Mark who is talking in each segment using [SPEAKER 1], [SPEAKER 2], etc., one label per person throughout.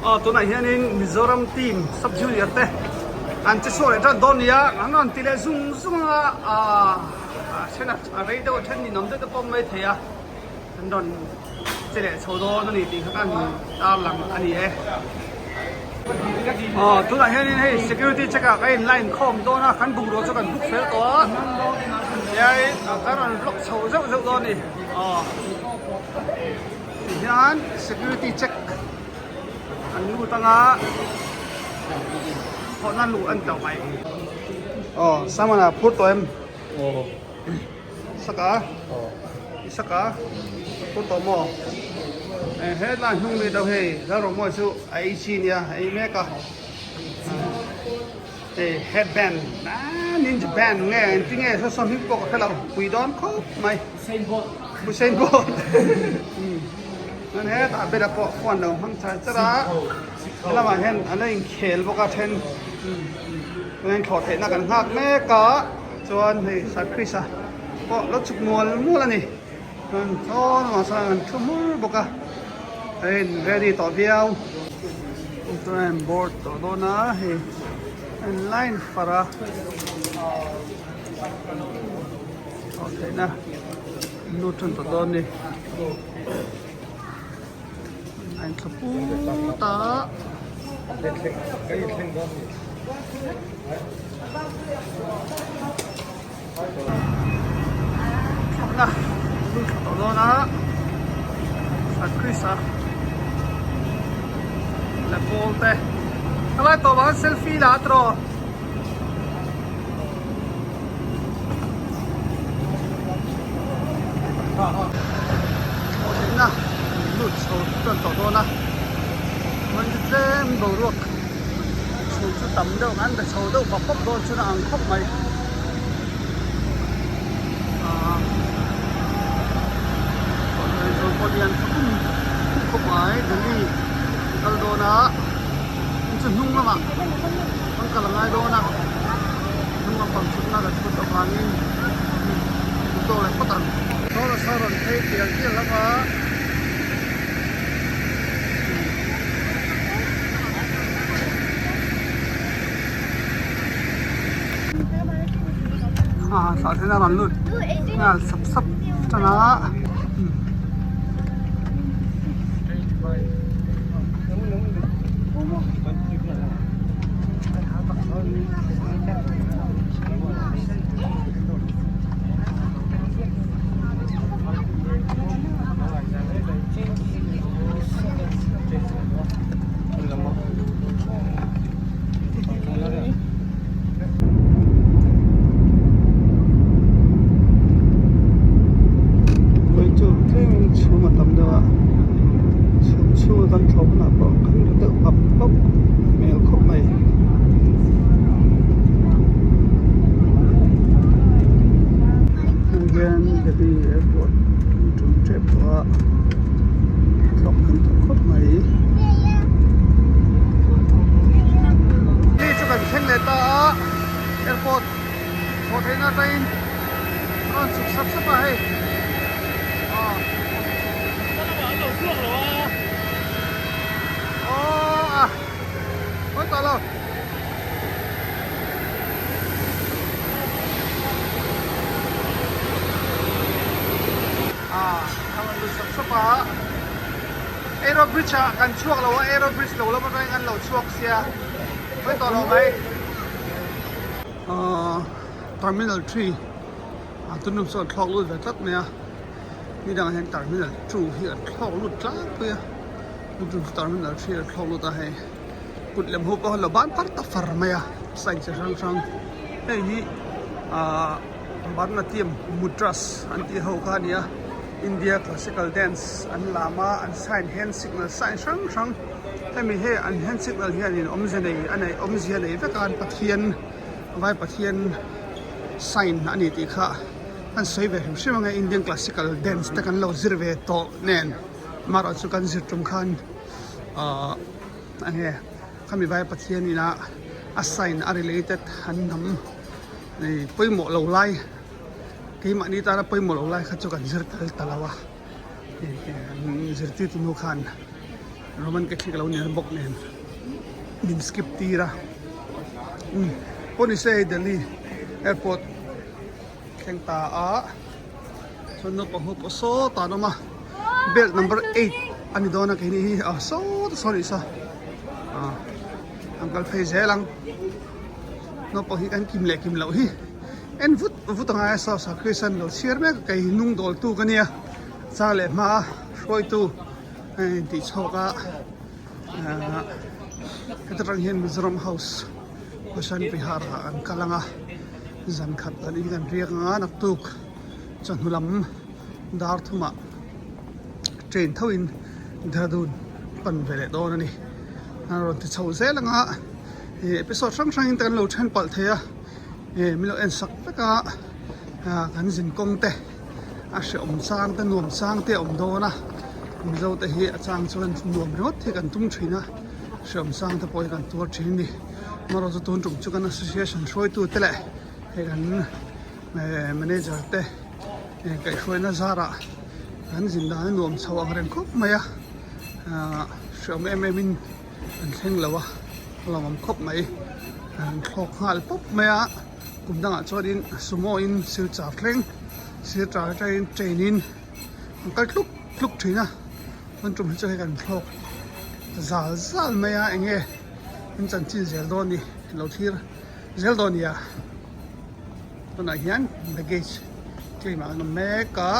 [SPEAKER 1] Aw tunah hianin Mizoram team sub junior te an che chhuak leh tan dawn nia an rawn ti leh zung zung a aaa a then a rei deuh a then ninawm deuh te pawh mai thei a an rawn che leh chho dawn a ni tih kha ka han tarlang a ni e. Aw tunah hianin hei security check ah ka in line khawm dawn a kan bungrua chu kan book fel tawh a tihian kan rawn vlog chho zeuh zeuh dawn a ni aw tihian security check an lut anga thawhna luh an tawh mai aw Simon-a phur tawh em Saka i saka phur tawh maw hetlai hnung mi deuh hei Lalrawmawi chu a ei chi nia a ei mek a hei headband ninja band nge engtin nge saw saw hming pawh ka hre lo pui dawn khawp mai Usain Bolt chuan hetah bela pawh phone lo hmang char char a helamah hian an lo inkhel bawk a then chuan thlawh theihna kan nghak mek a. Chuan hei Sir Chris-a pawh lo chhuk mual mual a ni. Chuan thawn lamah sawn an thu hmur bawk a, a in ready tawh viau. Chuan an board tawh dawn a, hei an line far a, thlawh theihna an lut tan tawh dawn a ni. A in thla put a. Thlawhna lut thla tawh dawn a Sir Chris-a leh pawl te helai tawpah khan selfie la a tiraw. Thlawhtheihna lut chho tan tawh dawn a chuan chu tlem boruak chhum chu tam deuh an be chho deuh pap pap dawn chuan a ang khawp mai aaa thlawhtheihna pawh lian tha khum khawp mai Delhi kal dawn a chu hnung lamah an kal a ngai dawn a hnung lampang chhukna ka chhut avangin tawk leh phawt ang. Saw la saw rawn phei tial tial hlauh a. Ah tah hian a rawn lut nghal sap sap tan a. Vawi chu tlem chhum a tam deuh a chhum chhunga kan thlawh hunah pawh kan ri deuh pap pap hmel khawp mai. Hei hian Delhi airport an tum tep tawh a thlawk kan tawh khawp mai. Ni chu kan thleng leh ta a airport thlawh theihna atangin a rawn chhuk sap sap a hei aw aw a hawi tawh lo. Ah a rawn lut sap sap a aero bridge ah kan chhuak lo a aero bridge lo lam atangin kan lo chhuak sia hawi tawh lo mai ah terminal 3 ah tunum sawn thlawk lut ve tlat mai a nidangah hian terminal 2 hi an thlawk lut tlangpui a tuntum chu terminal 3 an thlawk lut a hei kut lem ho pawh an lo ban par ta far mai a sign chi hrang hrang hei hi ah Bharatanatyam mudras an tih ho kha a ni a India classical dance an lam a an sign hand signal sign hrang hrang hemi hi an hand signal hianin awmze nei a neih awmzia nei vek a an pathian vai pathian sign a ni tih kha an sawi ve hrim hrim ang e Indian classical dance te kan lo zir ve tawh nen amaherawhchu kan zir tum khan ahh enge khami vai pathian ina a sign a related an hnam Hei pawimawh lo lai keimahni tana pawimawh lo lai kha chu kan zir tel ta lo a zirtirtu nu khan. Roman Catholic alo ni bawk nen min skip tir a umm pawh ni se hei Delhi airport thleng ta a chuan naupang ho pawh sawtah an awm a belt number eight a ni dawn a keini hi ah sawtah sawn a ni sa ah an kal phei zel ang naupang hi kan kim leh kim loh hi en vut vut a ngai a saw sakrisan lo chhiar mek a kei hnung dawl tu ka nia chang leh hma hruaitu a intih chhawk a ahh heta tang hian Mizoram house Basant Vihar ah an kal ang a zan khat kan in kan riak ang a naktuk chawhnu lam dar thumah train tho in Dehradun pan ve leh dawn a ni a rawn ti chho zel ang a ih episode hrang hrang in te kan lo then palh thei a ih min lo en sak vek a ah kan zin kawng te. A hrehawm chang te nuam chang te a awm dawn a, Mizo te hi a chang chuan nuam ringawt hi kan tum thin a, hrehawm chang te pawh hi kan tuar thin a ni. Amaherawhchu tun tum chu kan association hruaitu te leh hei kan manager te kaihhruaina zarah kan zin dan a nuam chho ang reng khawp mai a, ahh hrehawm em em in an thleng lo a, a lawmawm khawp mai, an thlawk nghal pawp mai a. Kum dangah chuanin sumo in silchar thleng silchar atangin train in an kal tluk tluk thin a chuan tum hi chu hei kan thlawk zal zal mai a eng nge in chanchin zel dawn ni lo thlir zel dawn nia tunah hian baggage claim ah an awm mek a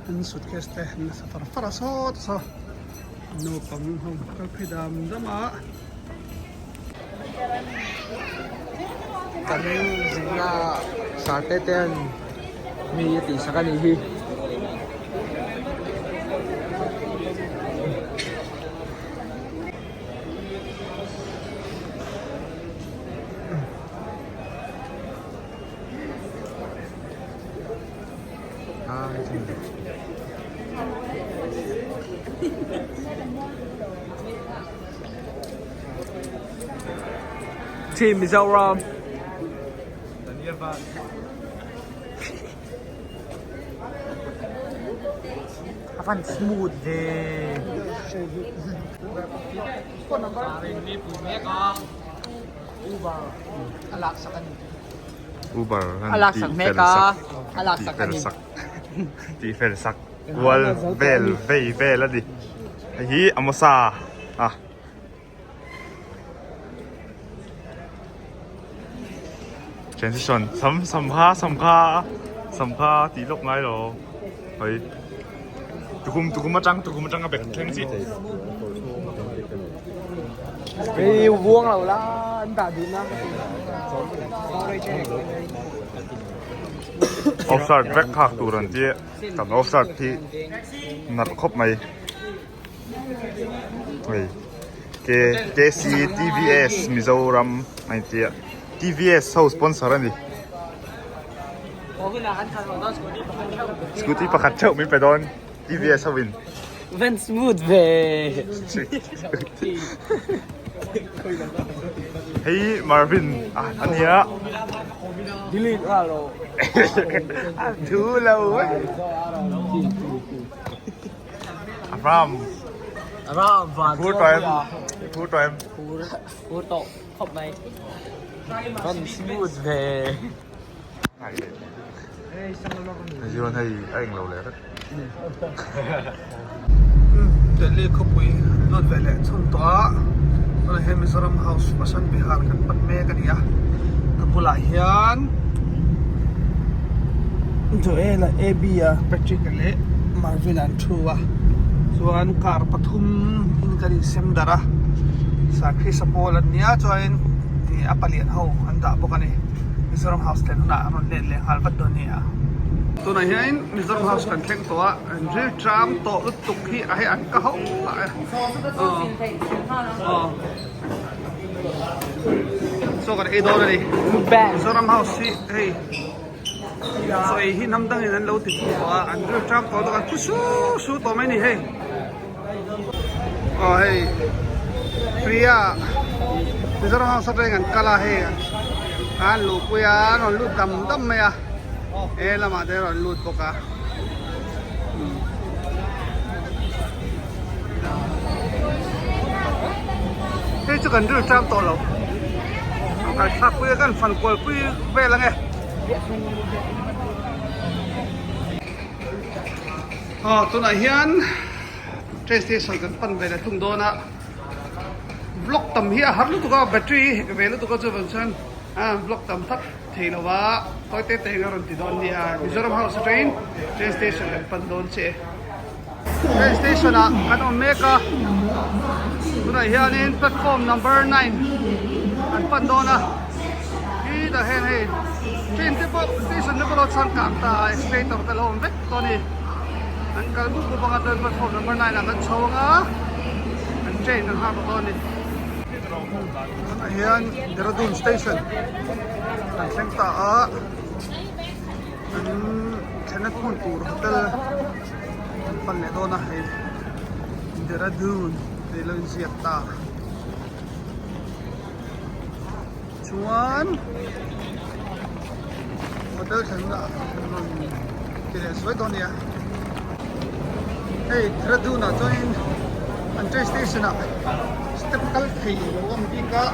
[SPEAKER 1] an suitcase te an la sa far far a sawt saw naupang ho kal phei dam dam a.
[SPEAKER 2] Kan zingna sarte te an mi a tihsak a nih hi. Team Mizoram. A van smooth ve.
[SPEAKER 3] Uber
[SPEAKER 2] A laksak mek a, a laksak a ni.
[SPEAKER 3] Tih fel sak kual vel vei vel a ni. Hei hi Amosa a. Transition sam sam kha sam kha sam kha tih lawk ngai lo hei tukum tukum atang tukum atang a bek thleng chi.
[SPEAKER 2] Hei vuang lo la an dah duh na.
[SPEAKER 3] Offside vek khak tur an tia kan offside hi nalh khawp mai. Hei K KCTVS Mizoram a inti a TVS ho sponsor a ni. Scooty pakhat theuh min pe dawn TVS ho in.
[SPEAKER 2] Van smooth ve.
[SPEAKER 3] Hei Marvin a nia.
[SPEAKER 2] Delete nghal rawh.
[SPEAKER 3] A thu lo. Ram.
[SPEAKER 2] Ram van
[SPEAKER 3] Phur tawh em? Phur tawh em?
[SPEAKER 2] Phur phur tawh khawp mai. Van smooth ve.
[SPEAKER 3] Hei chuan hei a englo leh vek.
[SPEAKER 1] Delhi khawpui lut ve leh chhun tawh a tunah hian Mizoram House Basant Vihar kan pan mek a ni a ka bulah hian Joel-a Abby-a Patrick-a leh Marvin-a an thu a chuan car pathum in kan insem darh a Sakhi Sapawl an nia chuanin ih a palian ho an dah bawk a ni Mizoram House thlen hunah an rawn let leh nghal vat dawn a ni a. Tunah hian Mizoram House kan thleng tawh a an ril tram tawh lutuk hi a hei an ka ho a aw. Chaw kan ei dawn a ni Mizoram house hi hei chaw ei hi hnam dangin an lo ti thung tawh a an ril tang tawh dawk an thu su su tawh mai a ni hei aw hei Priya Mizoram house atangin an kal a hei an luhpui a an rawn lut dam dam mai a he lamah te a rawn lut bawk a. Tei chu kan ril tang tawh lo. An kal thlak pui a kan fan kual pui vel ang e. Aw tunah hian train station kan pan ve leh thung dawn a. Vlog tam hi a har lutuk a battery ve lutuk a chuvang chuan vlog tam tak thei lo a tawi te te eng a rawn ti dawn nia. Mizoram House atangin train station kan pan dawn che e. Train station ah kan awm mek a tunah hianin platform number 9 an pan dawn a khitah hian hei train te pawh station te pawh lo changkang ta a escalator te lo awm vek tawh a ni an kal mup mup anga chuan platform number 9 ah kan chho anga an train kan nghak tawh dawn a ni tunah hian Dehradun station kan thleng ta a. An thlenna hmun tur hotel an pan leh dawn a hei Dehradun tih lo inziak ta chuan hotel thlenna an rawn ti leh suai dawn a nia hei Dehradun ah chuanin an train station ah step kal thei lo awm bik a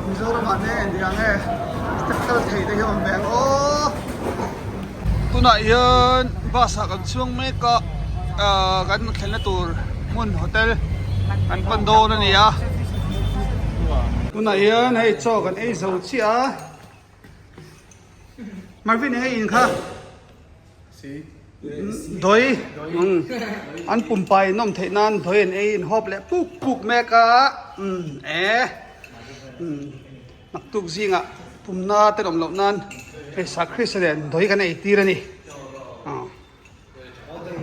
[SPEAKER 1] Mizoram ah nen eng nge step kal thei te hi a awm ve ang aw tunah hian bus ah kan chhuang mek a ahh kan thlenna tur hmun hotel kan pan dawn a ni a tunah hian hei chaw kan ei zo chiah a Marvin eng nge in kha. Dawi an pumpai nawm theih nan dawi an ei inhawp leh puk puk mek a e naktuk zingah pumna te awm loh nan hei sakhris nen dawi kan ei tir a ni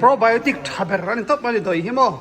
[SPEAKER 1] probiotic tha ber a ni tawp a ni dawi hi maw.